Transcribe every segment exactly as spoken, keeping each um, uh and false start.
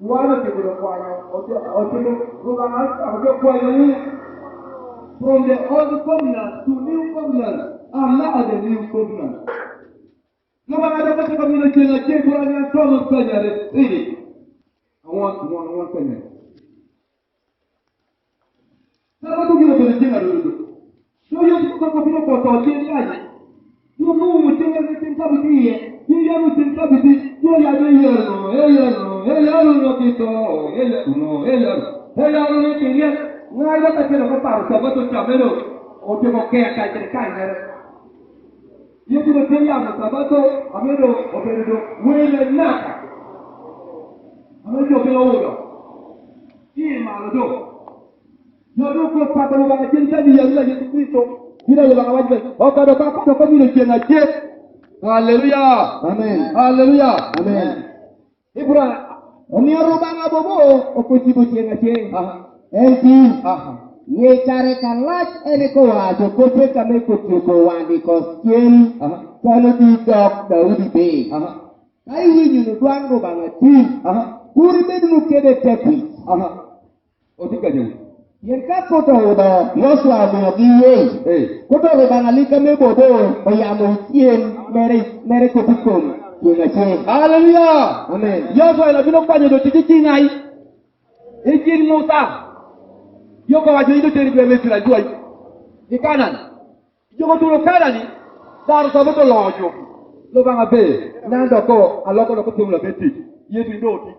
Wan otimo kwanyo, otimo, otimo, otimo kwanyo ni from the old covenant to new covenant, and now the new covenant. Lubanga dok otimo mino ceng aceng, kura ni an tono kanyare, read it. I want, I want, I want kanyare. Sabato gino bede ceng adodo. So yo ko ko bino ko to ceng kanye. Yo mo mo ceng kanye ceng sabiti ye. Yo ya mo ceng sabiti. Yo ya de yo no, e yo no, e yo no kito, e yo no, e yo no. E yo no kito ye. Ngai ba ta kero ko paro sabato chamelo. O te ko ke ka te kai nere. Ye ti ko te ya mo sabato, amedo, o te do. Wele naka. Amedo ke lo do. Ti ma lo do. Yo du ko papa Lubanga ceng sa di Yesu, Yesu Kristo. Bida Lubanga wajib. O ka do ka ko mino ceng aceng. Haleluya. Amen. Haleluya. Amen. Ibra, omiyo Lubanga bobo, o ko tibo ceng aceng. Aha. Enti. Aha. Ye kare ka lach ene ko wacho ko pe ka me ko tiyo ko wandi ko ceng. Aha. Kano di dok Daudi be. Aha. Ka iwinyo ni dwang Lubanga tin. Aha. Kuri bedunu kede tepis. Aha. Oti ka jeng. Yen ka koto odo, Yosua omiyogi yie. Eh. Koto Lubanga lika me bobo, oyamo ceng, mere, mere kopi kom, ceng aceng. Haleluya. Amen. Yosua ela bino kwanyo do titi cingai. E ceng Musa. Yo ka wacho ido teri dwe me Israel dwe. Di Kanan. Jogo turo Kanan ni. Daro sabato lojo. Lubanga be. Nando ko, aloko loko tum la beti. Yesu indo oti.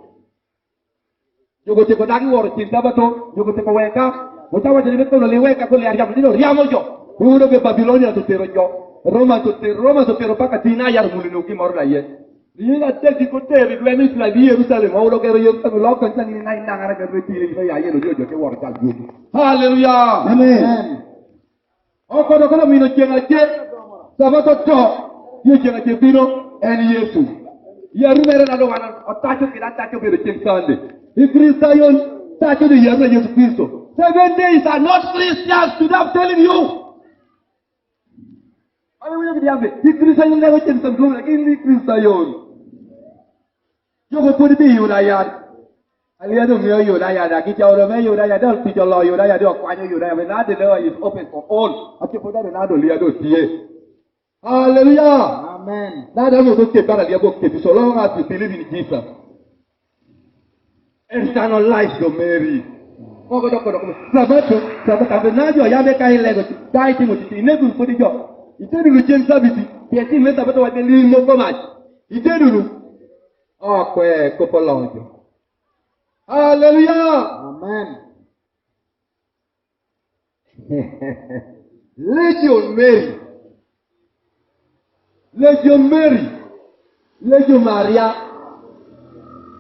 Jogo te ko dagi woro ceng sabato, jogo te ko weka, mo ta wacho ni beto no le weka ko le ariamo, ni no riamo jo. Udo be Babilonia to tero jo. Roma to tero, Roma to tero paka tina yar mulino ki moro na ye. Ni na te di ko te ri dwe ni sila di Yerusalem, udo ke ro Yerusalem lo kan ni na ina ngara ke ro ti ri ya ye lo jo jo ke woro jal ju. Haleluya. Amen. Amen. Okodo kono mino ceng aceng. Sabato to. Ye ceng aceng bino en Yesu. Ye ru mere na do wana. Otacho kida tacho bino ceng Sunday. I Kristayon tacho di ye ru Yesu Kristo. Seven days are not Christians, today I'm telling you. Ami wina kidi ambe. I Kristayon lego ceng Sunday lagi ni Kristayon. Jogo podi bi yuna yan. Aliado miyo yuda yada, kicha oro me yuda yada, ol picho lo yuda yada, okwanyo yuda yada, na de door is open for all. Ati poda de na do liado tie. Hallelujah. Amen. Na de mo to ke para liabo ke, so long as you believe in Jesus. Eternal life do Mary. Koko doko doko. Sabato, sabato ambe na jo yambe kai lego, kai Timothy, ne gu kodi jo. Ite dulu ceng sabiti, pia ti me sabato wa de limo ko mach. Ite dulu. Okwe, kopo lo jo. Hallelujah. Amen. Legion Mary. Legion Mary. Legion Maria.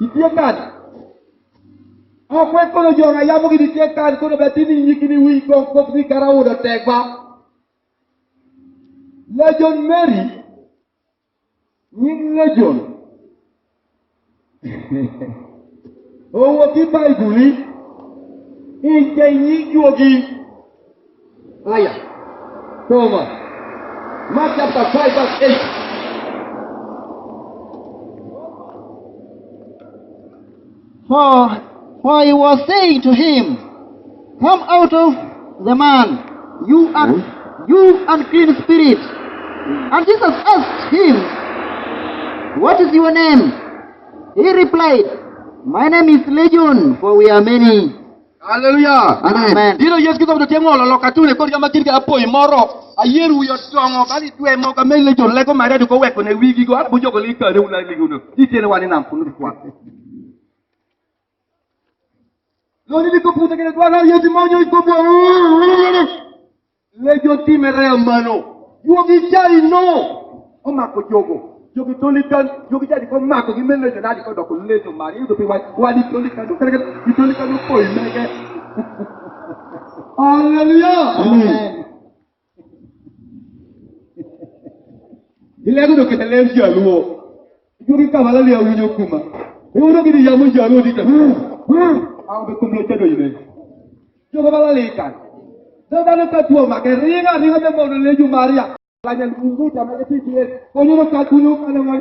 Itie kan. Okwe kono jo nga yamo gidi tie kan kono betini nyikini wi kon kop ni kara udo tegba. Legion Mary. Nying Legion. Owuok i Baibul, i je nying juogi. Aya. Toma. Mark chapter five verse eight. For, for he was saying to him, "Come out of the man, you un-, you unclean spirit." And Jesus asked him, "What is your name?" He replied, "My name is Legion, for we are many." Hallelujah. Amen. Amen. Dino Yesu Kristo to temo lo katune ko kama kiri ka poi moro. Ayer wi odongo bali dwe mo ka me Legion lego mare ko weko ne wigi go abu jogo lika de una ligi uno. Itene wani nam kunu kwa. Loni ni ko puta kene dwara yeti mo nyo ko bo. Legion ti mere mano. Yuogi jari no. Omako jogo. Jogi toli kan, jogi jari ko mako gi me Legion nadi ko doko Legion mari. Yudo pi wa, wadi toli kan, kere kere, toli kan ko imege. Hallelujah. Amen. Ilego do kete lem jaluo. Ijogi ka bala lia winyo kuma. Iwudo gidi yamo jaluo dite. Aw be kumlo chado ine. Jogo bala likan. Doga no katuo make ringa ringa de mono Legion Maria. Lanya lugu tama ke titi. Konyo no katuo kana ngai.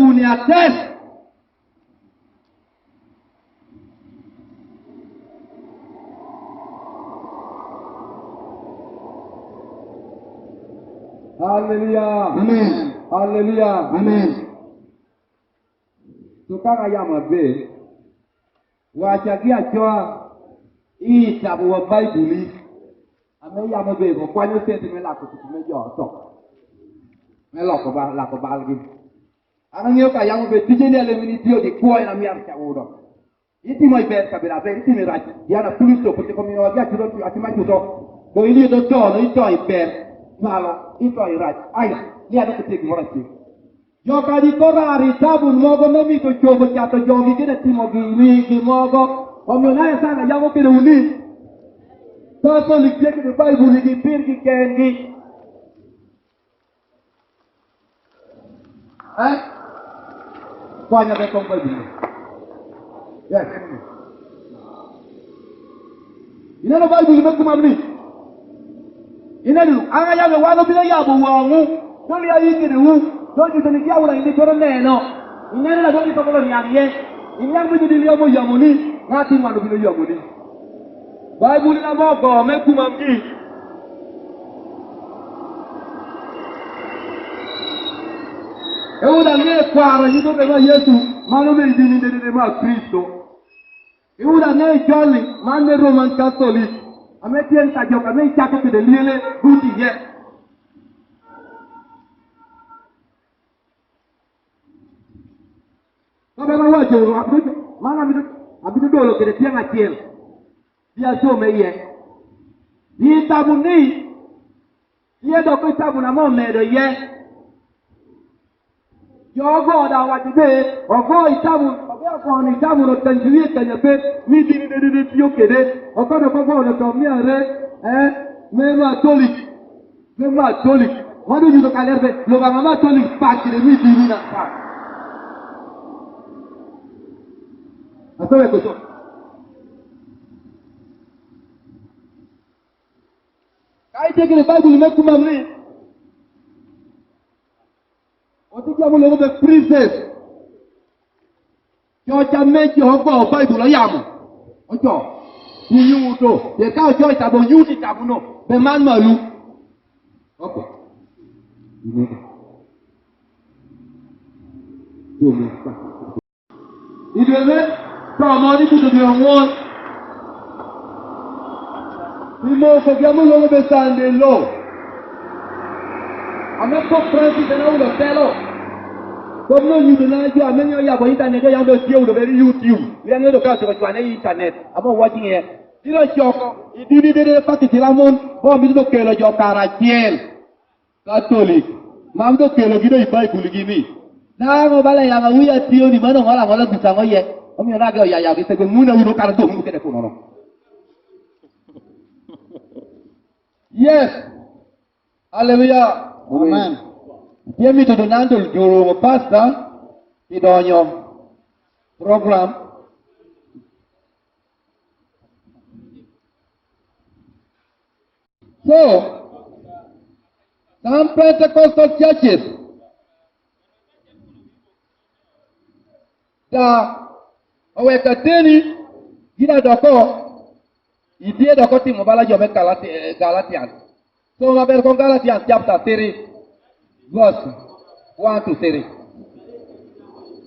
dunia tes. Haleluya. Amen. Haleluya. Amen. Tuka ka yam mabe. Wa ca gi acoa i tabu wa Baibuli. Ame yam mabe ko kwanyo seti me lako seti me jo to. Me lako ba, lako balgi. Anga ng'eyo ka yam mabe tije ni ale mini tiyo di kwo ina miar ca udo. Itimo i ber ka bira ber, itimo i rach. Yana pulus to, pulus to, komino wa gi acudo, atima cudo. Bo ili do to, no ito i ber. Malo, ito i rach. Aya, ni ado kutik mora ci. Jo ka di kora ari tabun mogo me mi to cobo cato jogi kede timo gi ni gi mogo. Omiyo na esana yamo kede uni. Katolik je kede Baibul gi pir gi ken gi. Eh? Kwanya be kong Baibul. Yes. Ineno Baibul me kumam ni. Ineno, anga yame wano bila yabo wangu. Doli ya yiki de wu. Doli ya yiki de wu. Doli ya yiki de wu. Ineno la doli tokolo nyang ye. Inyang mi dili yamo yamo ni. Ngati wano bila yamo ni. Baibul na mogo me kumam gi. E uda nge kwara nyi to de ma Yesu. Mano me idini de de ma Kristo. Iwuda ne joli, man ne Roman Catholic. Ame tien ka jok, ame i cake kede liele, buti ye. Ka be ma waco, abidu, man abidu, abidu dolo kede tieng aciel. Dia so me ye. Di tabu ni, ye do ko tabu na mo me do ye. Jo ogo da wa ti be, ogo i tabu, ogo ogo ni tabu no tanjiri tanya be, mi dini de de de tiyo kede, ogo no ogo no to mi are, eh, me ma Catholic, me ma Catholic, wa du ju to kaler be, lo ba ma Catholic pa kede mi dini na pa. Aso be ko so. Ka i teke Baibul me kumam ni. Oti jamu lego be princess. Jo jame jo go Baibul yamo. Ojo. Uyu to. Ye ka ojo ita bo yu ti tabu no. Be man malu. Opo. Ini. Jome. Idwe me, tọmọ ni kutu bi ọnwụọ. Pi mo ko gi amolong be Sunday law. Ame Pope Francis en a wun otelo. Ko mo nyudo na jo ame ni oyabo internet, yambe otie wun obed YouTube. Yang'e do ka to chwane internet. Amo watching here. Ilo choko, i dini dede paki tilamon, bo mi do kelo jo karachiel. Catholic. Ma mi do kelo gi do i Baibul gi ni. Nang'o bale yang'a wiya tiyo ni mano ng'ola ng'ola bisa ng'o ye. Omiyo nage oyaya gi sege ng'una uno kar do ng'u kede kuno no. Yes. Hallelujah. Amen. Ye mi to do nando juro pastor idonyo program. So, some Pentecostal churches da oweka teni gida doko, itie doko timo bala jo me Galati-, eh, Galatian. So maber ko Galatians chapter three, verse one to three.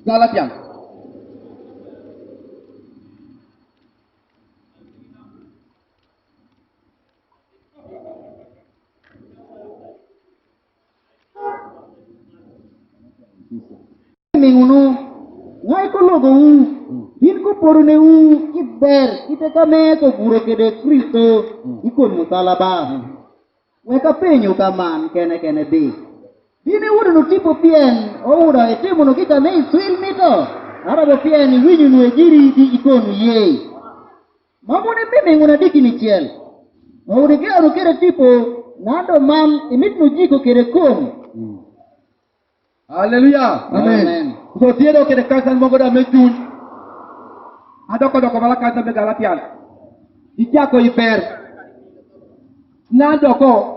Galatians. Mingunu, ngai ko logo u, bin ko porune u, ki ber, kite kame ko guro kede Kristo, i kon musalaba. Weka penyo kaman kene kene bi. Bini wudu nu tipo pien, o wudu e timo nu kita me i swil mito. Ara bo pien i winyu nu e jiri di i kon ye. Mamune pe minguna diki ni chiel. O wudu ke aru kere tipo, nando mam i mit nu jiko kere kon. Hallelujah. Amen. Amen. So tie do kede kansan mogo da me jun. Adoko doko bala kansan me Galatian. Ichako iber. Na doko.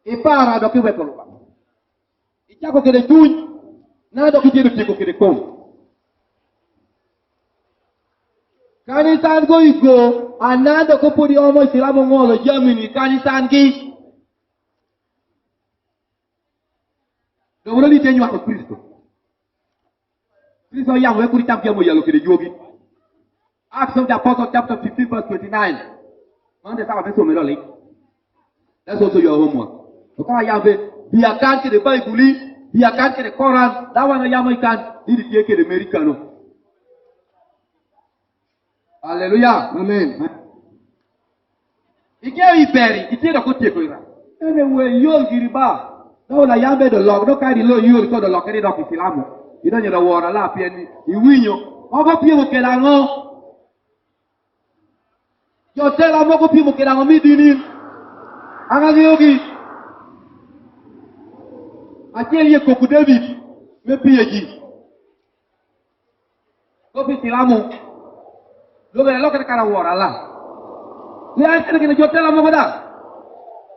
Ipara doko iweko lupa. Ichako kede jun. Na doko tie do tieko kede kon. Kanisan go igo. Ana doko podi omo Islam ngolo jamini kanisan gi. Dong lo ni te nyuako Kristo. Kristo yamo e kuri cham yamo yalo kede juogi. Acts of the Apostle chapter fifteen verse twenty-nine. Mande sawa beso melo le. That's also your homework. Oka yambe, bia kan kede Baibuli, bia kan kede Koran, dawa na yamo ikan, ini tie kede Amerikano. Hallelujah. Amen. Ike iberi, ike da ko tieko ira. Ene we yol giri ba. Do la yambe do lok, do kari lo yol ko do lok ri do ki Islamu. Ido nyo do wora la pien iwinyo. Ogo pien mo kela ngo. Jo tela mo ko pien mo kela ngo mi dinin. Anga yogi. Achiel ye koku David. Me pie ji. Ko pi Islamu. Lo be lo kete kara wora la. Le an kete kene jo tela mo ko da.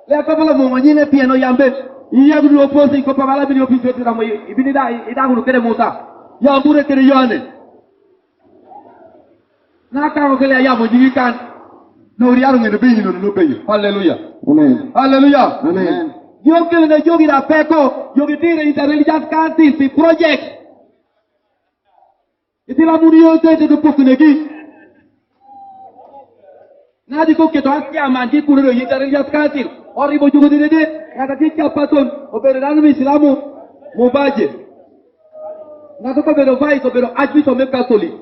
Le ko bala mo ngani ne pieno yambe. Iya gudu oposi ko pa bala bini opi soti da mo ibini da ida gudu kede Musa. Yambure kede Yohane. Na ka ko kele yamo jigi kan. No riaro ngene be no no be. Hallelujah. Amen. Hallelujah. Amen. Yo kele na jogi da peko, jogi tire interreligious council si project. Iti la muri yo te te pok ne gi. Na di ko keto asia man ki kuro yo yita ri yat katil. Ori bo jugo de de. Ngata ki kia paton. Obere danu mi Islamu. Mo baje. Ngata ko bero vice, obero archbishop me Catholic.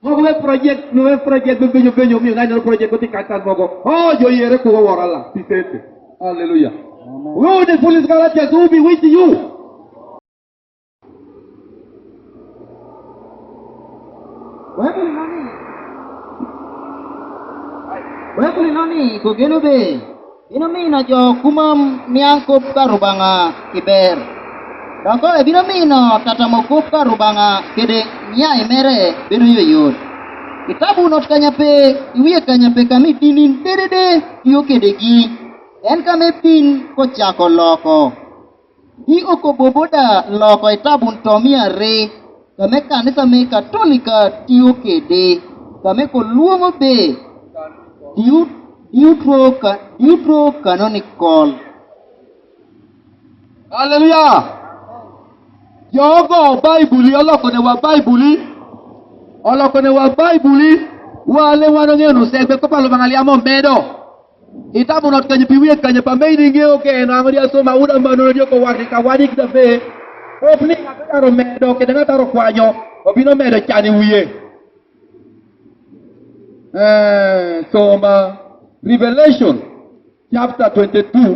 Mo ko be project, no be project, be benyo benyo mi ngai no project ko ti katan mo ko. Oh, jo yere ko wora la. Ti sete. Hallelujah. Amen. Who the foolish Galatians who bewitch you? Baibul noni. Baibul noni ko geno be. Bino mino jo kumam niang kup ka Rubanga kiber. Dako e bino mino tatamo kup ka Rubanga kede nyai mere bino yoyot. Kitabu not kanyape, iwie kanyape kami dinin dedede yo kede gi. En kame piny kochako loko. Di okobobo da loko e tabun to mia ariyo, kame kanisa me Katolika tiyo kede, kame koluongo be Deut-, Deuteroca-, Deuterocanonical. Hallelujah. Jogo Baibuli, oloko ne wa Baibuli. Oloko ne wa Baibuli. Kwale wan ong'eyo ni sel be ko pa Lubanga liamo medo. Itabu not kanyi pi wiye kanyi pa mei ni ng'eyo ke na ng'o dia so ma uda mano dia ko wadi ka wadi kita be. Op ni ng'ato daro medo kede ng'ato daro kwanyo. Obino medo cani wiye. Eh, so ma Revelation chapter twenty-two,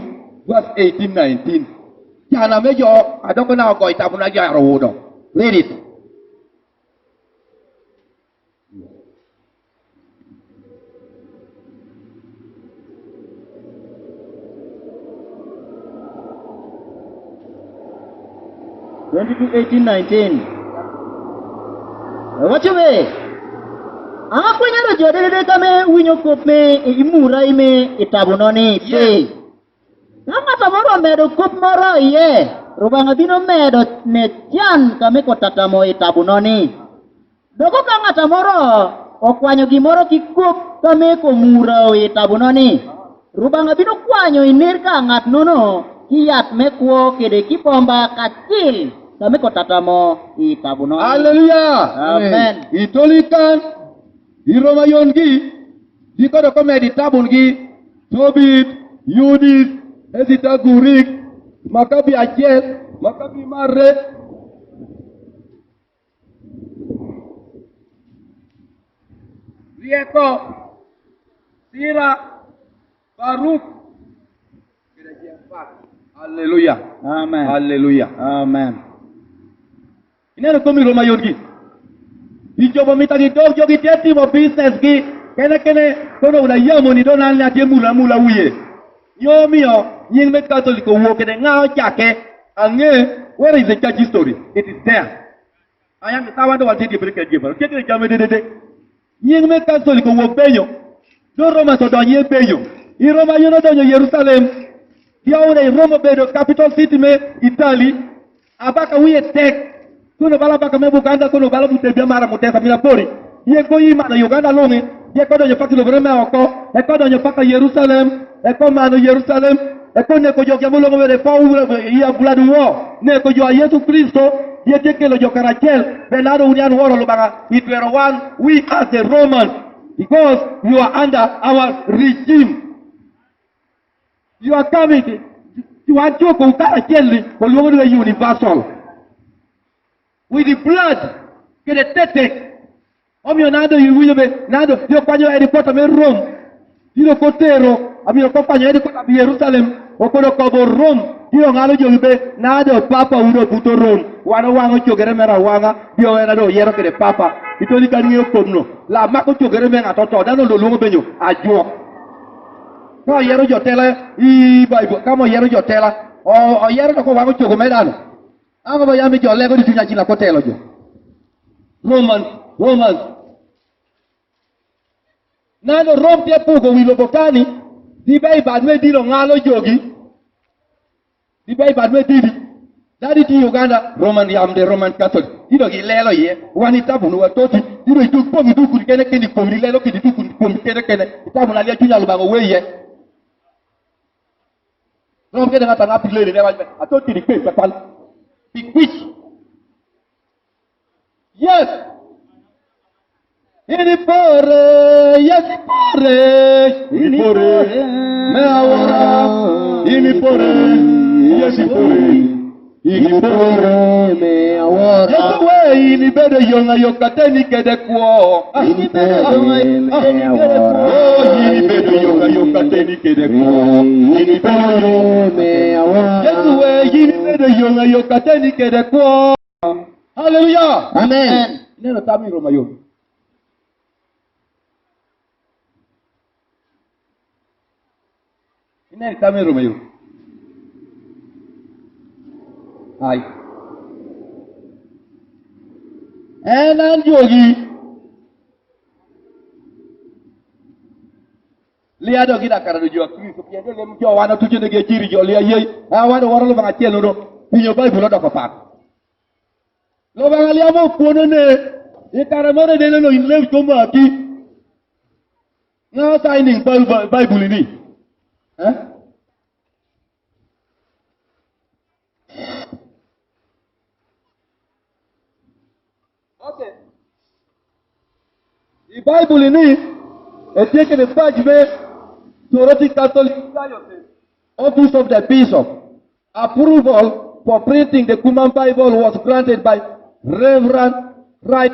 verse eighteen, nineteen. Cana me jo adoko na ogo itabu na jo aro udo. Read it. Twenty-two, eighteen, nineteen. Wacho be, a kwiny aro jo dedede kame winyo kop me i mura ime itabu noni pe. Yes. Ka ng'ato moro omedo kop moro iye, Rubanga bino medo ne can kame kotatamo itabu noni. Doko ka ng'ato moro okwanyo gimoro ki kop kame komura i itabu noni, Rubanga bino kwanyo i ner ka ng'at nono ki yat me kwo kede ki bomba kacil kame kotatamo i itabu noni. Haleluya. Amen. I toli kan, i Roma yon gi, di kodo komed itabu gi, Tobit, Yudis, Esita Gurik, Makabi achiel, Makabi mar re, Rieko, Sira, Baruk. Haleluya. Amen. Haleluya. Amen. Ineno komi Roma yon gi. I jobo mi tagi dog jogi te timo business gi. Kene kene kono uda yamo ni donan na te mula mula wiye. Yo miyo nying me Catholic owuok kede ng'awo chake. Ang'e, where is the church history? It is there. Ayang tawa do wante di berke di bar. Kekre jame dedede. Nying me Catholic owuok Benyo. Do Roma to donye Benyo. I Roma yo nodonyo Yerusalem. Dia uda i Roma bedo capital city me Italy. Abaka wiye tek. Kono bala baka me Buganda, kono bala bute bia mara mute famila pori. Ye ko i mano Uganda long'i. Ye ko donyo paka lobere me oko. Ye ko donyo paka Yerusalem. Eko mano Yerusalem, eko neko jo kiambu longo wede pa ura, iya blood war. Neko jo Yesu Kristo, ye tekelo jo karachiel, be nado unian woro Lubanga, itwero wan, we as a Roman, because you are under our regime. You are coming, you are joko karachiel ni, koluongo ni universal. With the blood, kede tetek. Omiyo nado iwinjo be, nado, yo kwanyo headquarter me Rome. Biro kotero, omiyo kokwanyo headquarter bi Yerusalem, okodo kobo Rome. Biro ng'alo jogi be, nado papa udo buto Rome. Wan owang'o chogere mera wang'a, biro wena do oyiero kede papa. Itoni ka ng'iyo kodno. La mako chogere me ng'ato to, dano do luongo Benyo, ajuok. Ka oyiero jotela, i Bible, kama oyiero jotela, o-, oyiero to kowang'o chogo me dano. Ang'o ma yambi jo lego di chunya chila kotelo jo. Romans, Romans. Nano Rome te pogo wi lobo kani, di bei bad me dino ng'alo jogi. Di bei bad me didi. Dadi ti Uganda, Roman yam de Roman Catholic. Ido gi lelo ye, wani tabu no watoti, ido iduk pong iduk kuri kene keni kuri lelo keni duk kuri kene kene. Tabu na lia chunya lubango weye. Rom kede ng'ato ang'ato pilele ne wach me. Ato tiri kwe, pe pal. Pi kwich. Yes. Ini pore, yes, ini pore. Ini pore. Me awora. Ini pore. Yes, ini pore. Ini pore me awora. Yesu we, ini bedo yonga yo kateni kede kwo. Ah. Ini bedo yonga me awora. Oh, ini bedo yonga yo kateni kede kwo. Ini bedo yonga me awora. Yesu we, ini bedo yonga yo kateni kede kwo. Haleluya. Amen. Neno tami Roma yo. Ine kame Roma yo. Ai. En an jogi. Lia do gida kara do jo Kristo, pien do lem jo wan otuche ne gi chiri jo lia yei. A wan waro lo manga chiel no. Pinyo Bible odoko pak. Lo bang alia mo kuono ne, i kare moro ne lo in lew chombo aki. Nga signing Bi-, Bi-, Bible ni. Eh? Okay. I Bible ni, E teke de page me, Soroti Catholic Diocese, Office of the Bishop. Approval for printing the Kumam Bible was granted by Reverend Right